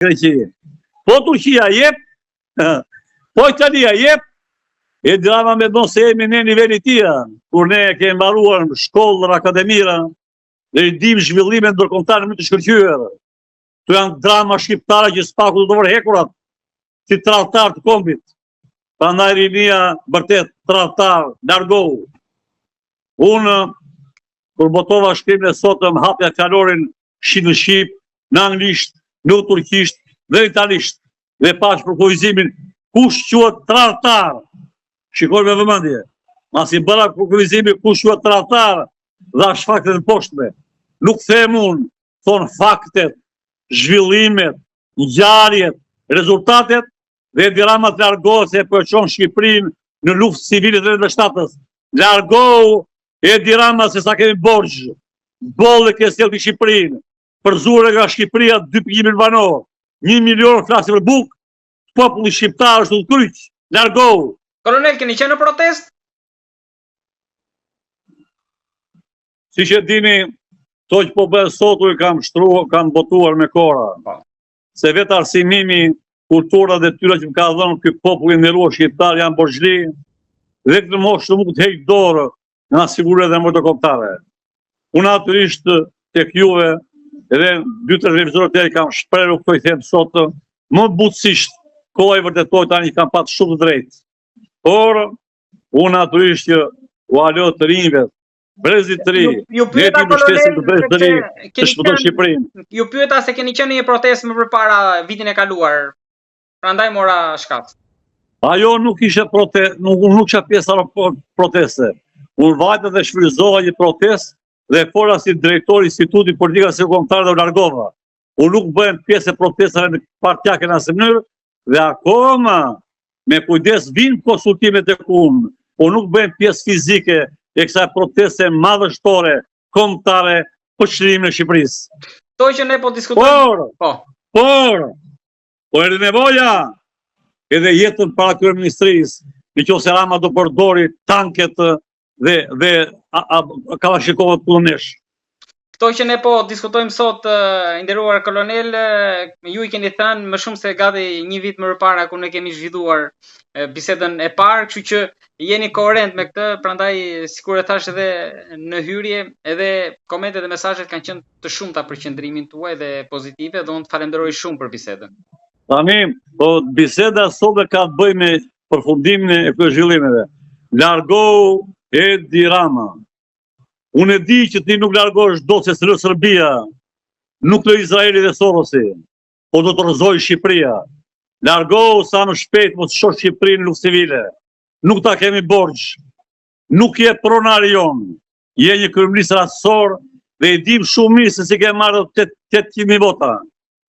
Greqi. Po Turqia jep, po Italia jep, Edi Rama mendon se jemi në nivelin e tij, kur ne kemi mbaruar shkollë, akademira, dhe i dim zhvillimet ndërkombëtare më të shkëlqyer. Këto janë drama shqiptare që SPAK-u do të vërë hekurat, si tradhtar të kombit. Prandaj rinia vërtet tradhtar, largohu. Unë, kur botova shkrimin e sotëm, hapja fjalorin shqip në shqip, në anglisht, në turqisht dhe italisht dhe pashë përkufizimin kush quhet tradhtar. Shikoj me vëmendje. Masi bëra përkufizimin kush quhet tradhtar, dhashë faktet e mëposhtme. Nuk them unë, thonë faktet, zhvillimet, ngjarjet, rezultatet dhe Edi Rama të largohet se po e çon Shqipërinë në luftë civile të 97-ës. Largohu Edi Rama se s'ta kemi borxh. Boll e ke sjellë ti Shqipërinë. Përzure nga Shqipëria 2.1 milion banorë. 1 milion flasin për bukë. Populli shqiptar është në kryq. Largohu. Kolonel, keni qenë në protestë? Siç e dini, këto që po bëhen sot u i kam shtruar, kam botuar me kohë. Po. Se vetë arsimimi, kultura dhe detyra që më ka dhënë ky popull i nderuar shqiptar janë borxhli dhe këtë moshë nuk të heq dorë nga siguria dhe mbrojtja kombëtare. Unë natyrisht tek juve edhe dy tre televizorë të kam shprehur këto i them sot më butësisht koha i vërtetoi tani kam pas shumë të drejtë. Por unë natyrisht që ua lë të rinjve brezit të ri, ju pyeta ne mbështesim të brezit të ri, të shpëtojë Shqipërinë. Ju pyeta se keni qenë në një protestë më përpara vitin e kaluar. Prandaj mora shkas. Ajo nuk ishte protestë, nuk unë nuk isha pjesë e proteste. Unë vajta dhe shfrytëzova një protestë dhe fola si drejtor i Institutit Politika e Kombëtare dhe u largova. Unë nuk bëhem pjesë e protestave në partiake në asnjë mënyrë dhe akoma me kujdes vijnë konsultimet tek unë, por nuk bëhem pjesë fizike e kësaj proteste madhështore kombëtare për çlirimin e Shqipërisë. Kto që ne po diskutojmë. Por, po. Por, Po erdhi nevoja edhe jetën para kryeministrisë, në qoftë se Rama do përdori tanket dhe, dhe kallashnikovët kundër nesh. Këto që ne po diskutojmë sot, i nderuar kolonel, ju i keni thënë më shumë se gati një vit më përpara kur ne kemi zhvilluar bisedën e parë, kështu që jeni koherent me këtë, prandaj sikur e thashë edhe në hyrje, edhe komentet dhe mesazhet kanë qenë të shumta për qëndrimin tuaj dhe pozitive dhe unë të falenderoj shumë për bisedën. Tani, po biseda sot ka të bëjë me përfundimin e këtyre zhvillimeve. Largohu Edi Rama. Unë e di që ti nuk largohesh dot se s'të lë Serbia, nuk të lë Izraeli dhe Sorosi, po do të rrëzojë Shqipëria. Largohu sa më shpejt mos çosh Shqipërinë në luftë civile. Nuk ta kemi borxh. Nuk je pronari jonë. Je një kryeministër rastësor dhe e dimë shumë mirë se si ke marrë 800.000 vota,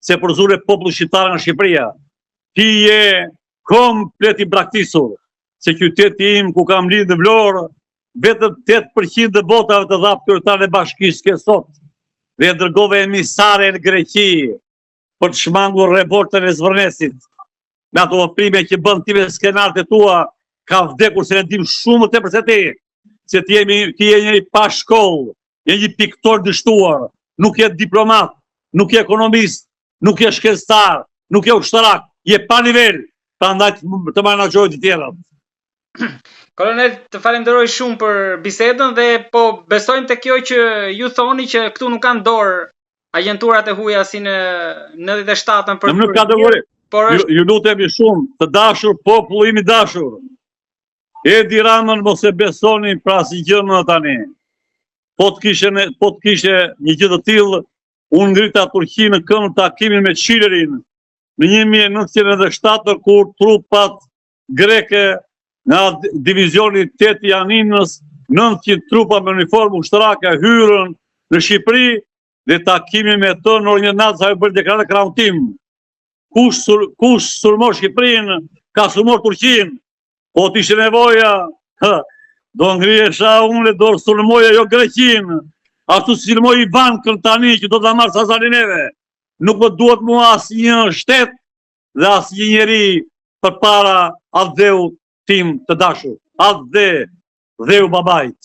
se përzure popullin shqiptar nga Shqipëria. Ti je komplet i braktisur, se qyteti im ku kam lindur në Vlorë, vetëm 8% të votave të dha kryetarin e bashkisë ke sot, dhe e dërgove emisare në Greqi për të shmangur revoltën e Zvërnecit. Me ato veprime që bën ti me skenarët e tua, ka vdekur se ne dimë shumë më tepër se ti, se ti jemi ti je njeri pa shkollë, je një piktor i dështuar, nuk je diplomat, nuk je ekonomist, nuk je shkencëtar, nuk je ushtarak, je pa nivel, prandaj të menaxhojnë të tjerët. Kolonel, të falenderoj shumë për bisedën dhe po besojmë te kjo që ju thoni që këtu nuk kanë dorë agjenturat e huaja si në 97-ën për Në kategori. Por është... ju, ju lutemi shumë, të dashur populli im i dashur. Edi Ramën mos e besoni për asnjë gjë më tani. Po të kishe po të kishe një gjë të tillë, unë ngrita Turqinë në këmbë takimin me Çilerin në 1997 kur trupat greke nga divizioni 8 i Janinës, 900 trupa me uniformë ushtarake hyrën në Shqipëri dhe takimi me të në orën 1 natës ajo bëri deklaratë krahun tim. Kush sur, kush sulmon Shqipërinë, ka sulmuar Turqinë. Po të ishte nevoja, ha, do ngrihesha unë dhe do sulmoja jo Greqinë. Ashtu si sulmoi Ivankën tani që do të na marrë Sazanin neve. Nuk më duhet mua asnjë shtet dhe asnjë njeri përpara atdheut tim të dashur. Atdhe, dheu babait.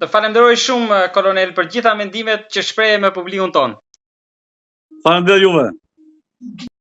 Të falenderoj shumë, kolonel, për gjitha mendimet që shprehe me publikun tonë. Faleminderit juve.